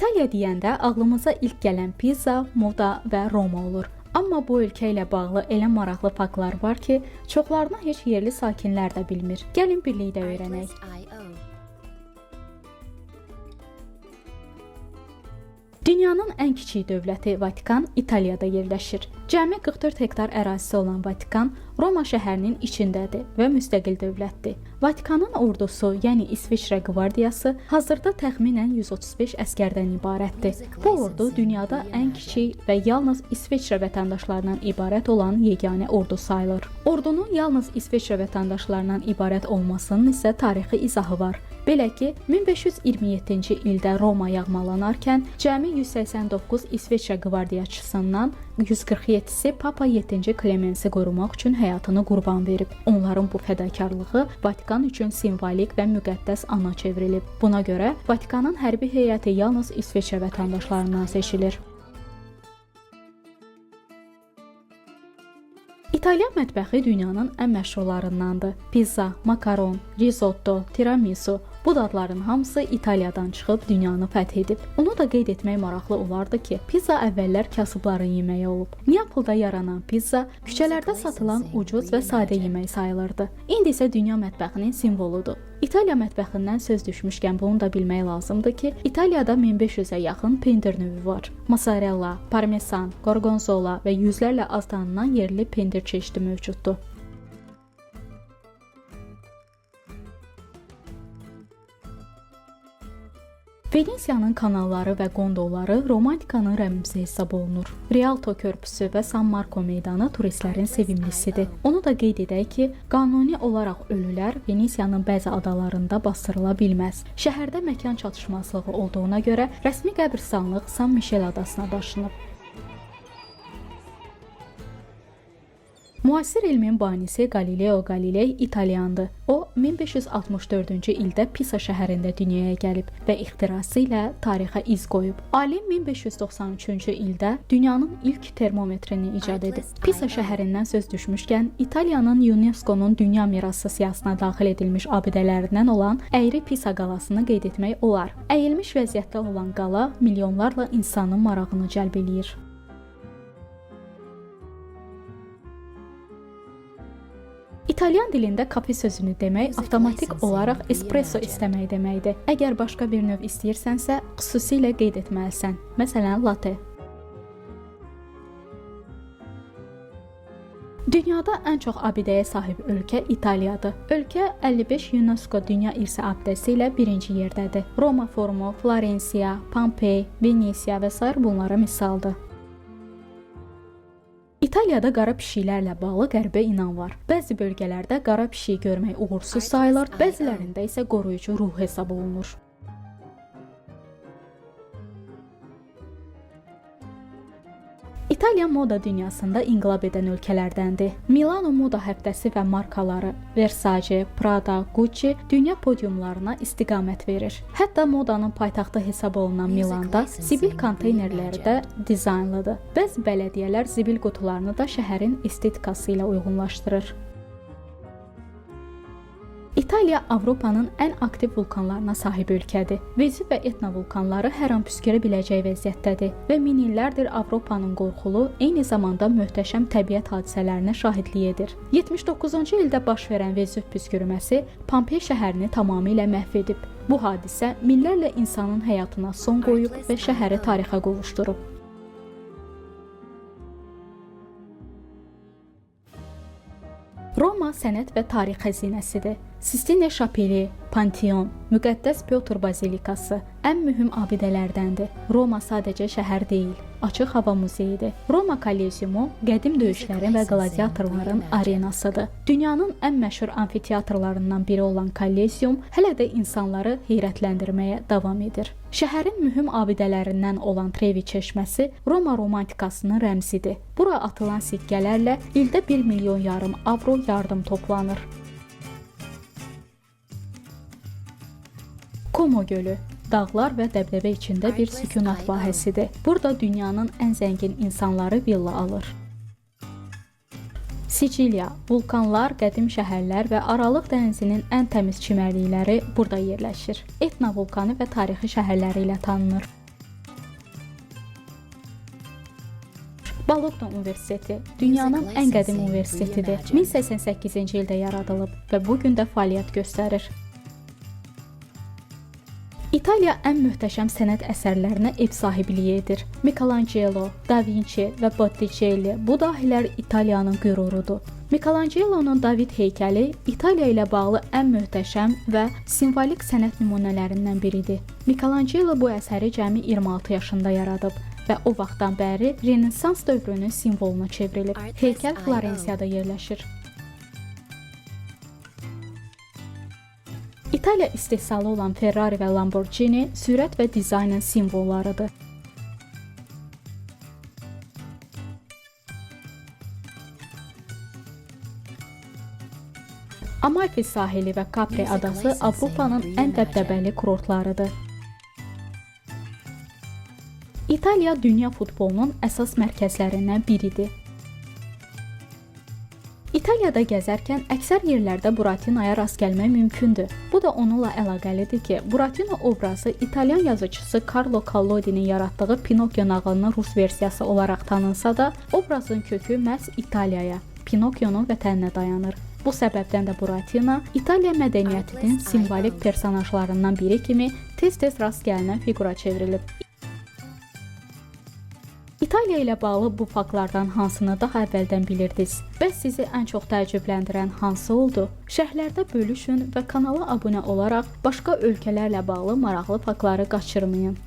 İtaliya deyəndə ağlımıza ilk gələn pizza, moda və Roma olur. Amma bu ölkə ilə bağlı elə maraqlı faktlar var ki, çoxlarını heç yerli sakinlər də bilmir. Gəlin birlikdə öyrənək. Dünyanın ən kiçik dövləti Vatikan İtaliyada yerləşir. Cəmi 44 hektar ərazisi olan Vatikan Roma şəhərinin içindədir və müstəqil dövlətdir. Vatikanın ordusu, yəni İsviçrə qvardiyası hazırda təxminən 135 əsgərdən ibarətdir. Bu ordu dünyada ən kiçik və yalnız İsviçrə vətəndaşlarından ibarət olan yeganə ordu sayılır. Ordunun yalnız İsviçrə vətəndaşlarından ibarət olmasının isə tarixi izahı var. Belə ki, 1527-ci ildə Roma yağmalanarkən cəmi 189 İsviçrə qvardiyaçısından 147-si Papa 7-ci Klemensi qorumaq üçün həyatını qurban verib. Onların bu fədakarlığı Vatikan üçün simvolik və müqəddəs ana çevrilib. Buna görə Vatikanın hərbi heyəti yalnız İsviçrə vətəndaşlarından seçilir. İtalyan mətbəxi dünyanın ən məşhurlarındandır. Pizza, makaron, risotto, tiramisu bu dadların hamısı İtaliyadan çıxıb dünyanı fəth edib. Onu da qeyd etmək maraqlı olardı ki, pizza əvvəllər kasıbların yeməyi olub. Neapolda yaranan pizza küçələrdə satılan ucuz və sadə yemək sayılırdı. İndi isə dünya mətbəxinin simvoludur. İtaliya mətbəxindən söz düşmüşkən bunu da bilmək lazımdır ki, İtaliyada 1500-ə yaxın pendir növü var. Mozzarella, parmesan, gorgonzola və yüzlərlə az tanınan yerli pendir çeşidi mövcuddur. Venesiyanın kanalları və gondolları romantikanın rəmzi hesab olunur. Rialto körpüsü və San Marco meydanı turistlərin sevimlisidir. Onu da qeyd edək ki, qanuni olaraq ölülər Venesiyanın bəzi adalarında bastırıla bilməz. Şəhərdə məkan çatışmazlığı olduğuna görə rəsmi qəbirstanlıq San Michel adasına daşınıb. Müasir elmin banisi Galileo Galilei İtalyandır. O 1564-cü ildə Pisa şəhərində dünyaya gəlib və ixtirası ilə tarixə iz qoyub. Alim 1593-cü ildə dünyanın ilk termometrini icad edib. Pisa şəhərindən söz düşmüşkən, İtaliyanın UNESCO-nun Dünya Mirası siyahısına daxil edilmiş abidələrindən olan Əyri Pisa qalasını qeyd etmək olar. Əyilmiş vəziyyətdə olan qala milyonlarla insanın marağını cəlb eləyir. İtalyan dilində kafe sözünü demək avtomatik olaraq espresso istəmək deməkdir. Əgər başqa bir növ istəyirsənsə, xüsusilə qeyd etməlisən. Məsələn, latte. Dünyada ən çox abidəyə sahib ölkə İtaliyadır. Ölkə 55 UNESCO Dünya İrsi abidəsi ilə birinci yerdədir. Roma Forumu, Florensiya, Pompey, Venesiya və sair bunlara misaldır. İtaliyada qara pişiklərlə bağlı qəribə inan var. Bəzi bölgələrdə qara pişiyi görmək uğursuz sayılır, bəzilərində isə qoruyucu ruh hesab olunur. İtaliya moda dünyasında inqilab edən ölkələrdəndir. Milano moda həftəsi və markaları Versace, Prada, Gucci dünya podiumlarına istiqamət verir. Hətta modanın paytaxtı hesab olunan Milanda zibil konteynerləri də dizaynlıdır. Bəzi bələdiyyələr zibil qutularını da şəhərin estetikası ilə uyğunlaşdırır. İtaliya Avropanın ən aktiv vulkanlarına sahib ölkədir. Vezuv və Etna vulkanları hər an püskürə biləcək vəziyyətdədir və min illərdir Avropanın qorxulu, eyni zamanda möhtəşəm təbiət hadisələrinə şahidlik edir. 79-cu ildə baş verən Vezuv püskürməsi Pompey şəhərini tamamilə məhv edib. Bu hadisə minlərlə insanın həyatına son qoyub və şəhəri tarixə qovuşdurub. Roma sənət və tarix xəzinəsidir. Sistine Şapeli, Panteon, Müqəddəs Pyotr Bazilikası ən mühüm abidələrdəndir. Roma sadəcə şəhər deyil, açıq hava muzeyidir. Roma Kollesiumu qədim döyüşlərin və qladiatorların arenasıdır. Dünyanın ən məşhur amfiteatrlarından biri olan Kollesium hələ də insanları heyrətləndirməyə davam edir. Şəhərin mühüm abidələrindən olan Trevi çeşməsi Roma romantikasının rəmzidir. Bura atılan sikkələrlə ildə 1,5 milyon avro yardım toplanır. Como gölü dağlar və dəbdəbə içində bir sükunat vahəsidir. Burada dünyanın ən zəngin insanları villa alır. Siciliya, vulkanlar, qədim şəhərlər və Aralıq dənizinin ən təmiz çimərlikləri burada yerləşir. Etna vulkanı və tarixi şəhərləri ilə tanınır. Bologna Universiteti dünyanın ən qədim universitetidir. 1088-ci ildə yaradılıb və bu gün də fəaliyyət göstərir. İtaliya ən möhtəşəm sənət əsərlərinə ev sahibliyi edir. Michelangelo, Da Vinci və Botticelli bu dahilər İtaliyanın qürurudur. Michelangelonun David heykəli İtaliya ilə bağlı ən möhtəşəm və simvolik sənət nümunələrindən biridir. Michelangelo bu əsəri cəmi 26 yaşında yaradıb və o vaxtdan bəri Renessans dövrünün simvoluna çevrilib. Heykəl Florensiyada yerləşir. İtaliya istehsalı olan Ferrari və Lamborghini sürət və dizaynın simvollarıdır. Amalfi sahili və Capri adası Avropanın ən dəbdəbəli kurortlarıdır. İtaliya dünya futbolunun əsas mərkəzlərindən biridir. İtaliyada gəzərkən əksər yerlərdə Buratinoya rast gəlmək mümkündür. Bu da onunla əlaqəlidir ki, Buratino obrazı İtalyan yazıçısı Carlo Collodi'nin yaratdığı Pinokyo nağılının rus versiyası olaraq tanınsa da, obrazın kökü məhz İtaliyaya, Pinokyonun vətəninə dayanır. Bu səbəbdən də Buratino İtaliya mədəniyyətinin simvolik personajlarından biri kimi tez-tez rast gəlinən fiqura çevrilib. İtaliya ilə bağlı bu faktlardan hansını daha əvvəldən bilirdiniz? Bəs sizi ən çox təəccübləndirən hansı oldu? Şərhlərdə bölüşün və kanala abunə olaraq başqa ölkələrlə bağlı maraqlı faktları qaçırmayın.